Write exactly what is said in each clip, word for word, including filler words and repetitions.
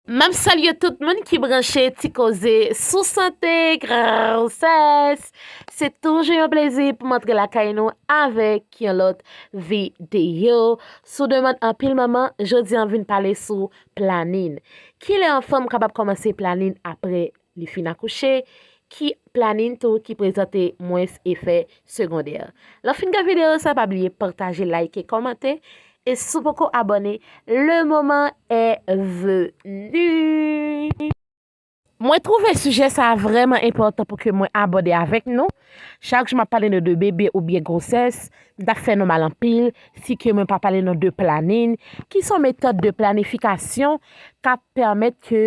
M ap salye tout moun ki branche Ti Koze sou sante, gwosès. Se toujou yon plezi pou m antre lakay nou avèk yon lòt videyo. Sou demann anpil manman, jodi a m vin pale sou planin. Kilè yon fanm kapab kòmanse planin apre li fin akouche? Ki planin tou ki prezante mwens efè segondè? Lè w fin gade videyo sa, pa bliye pataje, like, kòmante. E si w poko abòne, le moment est venu. Mwen twouve sijè sa a vrèman enpòtan pou ke mwen abòde avèk nou. Chak jou m ap pale nou de bebe oubyen gwosès, m t ap fè nou mal anpil si ke mwen pa pale nou de planin, ki se yon metòd de planifikasyon k ap pèmèt ke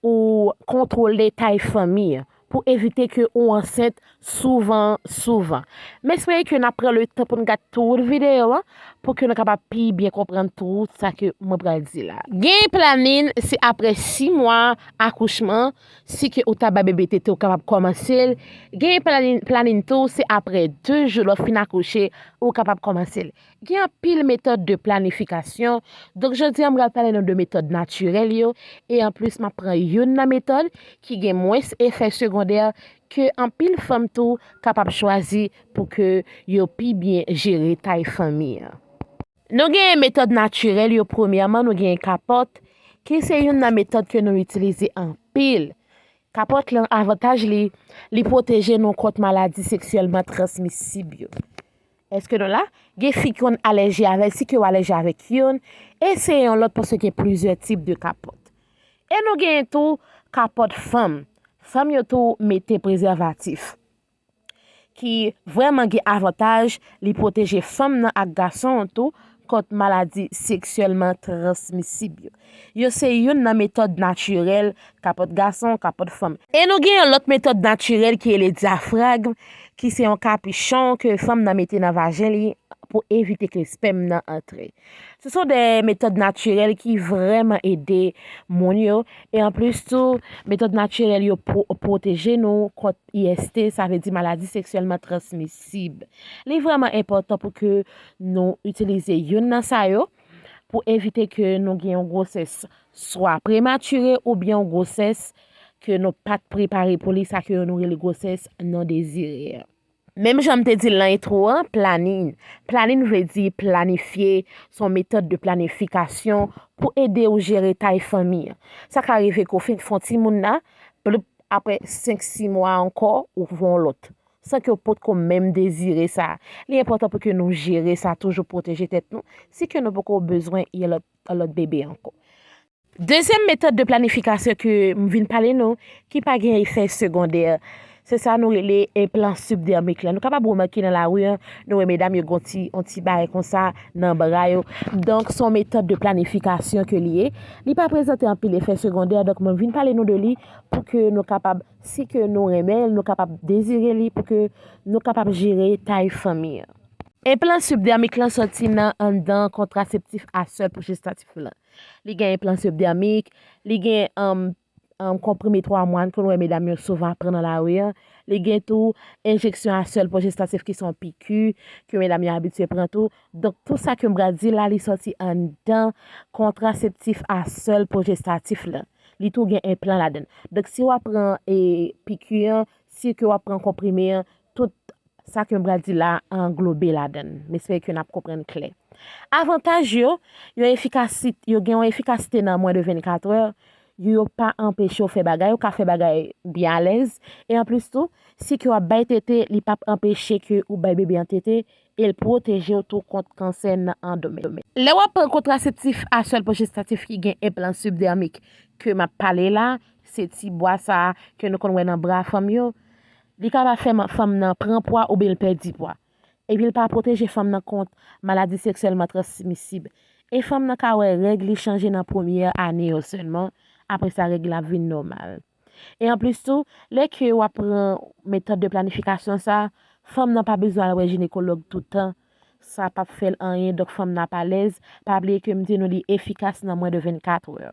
ou kontwole tay fanmi an pou evite ke ou ansent souvan, souvan. M espere ke n ap pran le tan pou n gade tout videyo an, pou ke nou kapab pi byen konprann tout sa ke mwen pral di la. Gen planin, se apre sis mwa akouchman, si ke ou ta bay bebe tete, ou kapab kòmanse l. Gen planin, planin tou, se apre de jou lè w fin akouche, ou kapab kòmanse l. Gen anpil metòd de planifikasyon. Donk, jodi a, m pral pale nou de metòd natirèl yo. E anplis, m ap pran youn nan metòd ki gen mwens efè segondè ke anpil fanm tou kapab chwazi pou ke yo pi byen jere tay fanmi an. Nou gen metòd natirèl yo, premyèman, nou gen kapòt, ki se youn nan metòd ke nou itilize anpil. Kapòt lan, avantaj li, li pwoteje nou kont maladi seksyèlman transmisib yo. Èske nou la? Gen fi ki konn alèji avè l, si ke w alèji avèk youn, eseye yon lòt paske gen plizyè tip de kapòt. E nou gen tou kapòt fanm. Fanm yo tou mete prezèvatif, ki vrèman gen avantaj, li pwoteje fanm nan ak gason an tou kont maladi seksyèlman transmisib yo. Yo se youn nan metòd natirèl, kapòt gason, kapòt fanm. E nou gen yon lòt metòd natirèl ki rele dyafragm, ki se yon kapichon ke fanm nan mete nan vajen li pou evite ke spèm nan antre. Se son de metòd natirèl ki vrèman ede moun yo. E anplis tou, metòd natirèl yo pwo-, pwoteje nou kont I S T, sa vle di maladi seksyèlman transmisib. Li vrèman enpòtan pou ke nou itilize youn nan sa yo pou evite ke nou gen yon gwosès swa prematire oubyen yon gwosès ke nou pa t prepare pou li, sa ke nou rele gwosès non dezire an. Menm jan m te di l nan entwo an, planin. Planin vle di planifye, se yon metòd de planifikasyon pou ede w jere tay fanmi an. Sa ka rive ke w fin fè yon timoun la, ploup, apre senk, sis mwa ankò, ou fè yon lòt. San ke w potko menm dezire sa. Li enpòtan pou ke nou jere sa, toujou pwoteje tèt nou, si ke nou poko bezwen yon lòt, yon lòt bebe ankò. Dezyèm metòd de planifikasyon ke m vin pale nou, ki pa gen efè segondè, se sa nou rele enplan sibdèmik la. Nou kapab remake nan lari an, nou wè medam yo gen yon ti, yon ti bagay konsa nan bra yo. Donk, se yon metòd de planifikasyon ke li ye. Li pa prezante anpil efè segondè, donk mwen vin pale nou de li pou ke nou kapab, si ke nou renmen l, nou kapab dezire li pou ke nou kapab jere tay fanmi an. Enplan sibdèmik lan sòti nan anndan kontraseptif a sèl pwojestatif lan. Li gen enplan sibdèmik, li gen, um, um, konprime twa mwa ke nou wè medam yo souvan ap pran nan lari an. Li gen tou enjeksyon a sèl pwojestatif ki se yon piki ke medam yo abitye pran tou. Donk, tou sa ke m pral di la, li sòti anndan kontraseptif a sèl pwojestatif lan. Li tou gen enplan ladan l. Donk, si w ap pran, e, piki an, si ke w ap pran konprime an, tout sa ke m pral di la anglobe ladan l. M espere ke n ap konprann klè. Avantaj yo, yo efikasi-, yo gen yon efikasite nan mwen de vennkat è, yo pa anpeche w fè bagay, ou ka fè bagay byen alèz. E anplis tou, si ke w ap bay tete, li p ap anpeche ke ou bay bebe an tete, e l pwoteje w tou kont kansè nan andometryoz. Lè w ap pran kontraseptif a sèl pwojestatif ki gen enplan sibdèmik ke m ap pale la, se ti bwa sa a ke nou konn wè nan bra fanm yo, li kapab fè ma-, fanm nan pran pwa oubyen l pèdi pwa. Epi l pa pwoteje fanm nan kont maladi seksyèlman transmisib. E fanm nan ka wè règ li chanje nan premyè ane yo sèlman, apre sa règ la ap vin nòmal. E anplis tou, lè ke w ap pran metòd de planifikasyon sa, fanm nan pa bezwen al wè jinekològ tout tan. Sa p ap fè l anyen, donk fanm nan ap alèz. Pa bliye ke m di nou li efikas nan mwen de vennkat è.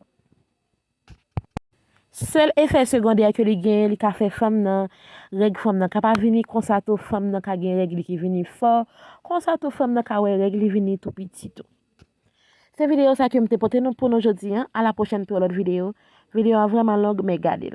Sèl efè segondè ke li genyen, li ka fè fanm nan, règ fanm nan ka pa vini, konsa tou fanm nan ka gen règ li ki vini fò, konsa tou fanm nan ka wè règ li vini tou piti tou. Se videyo sa ke m te pote nou pou nou jodi a. A la pwochèn pou yon lòt videyo. Videyo a vrèman long, men gade l.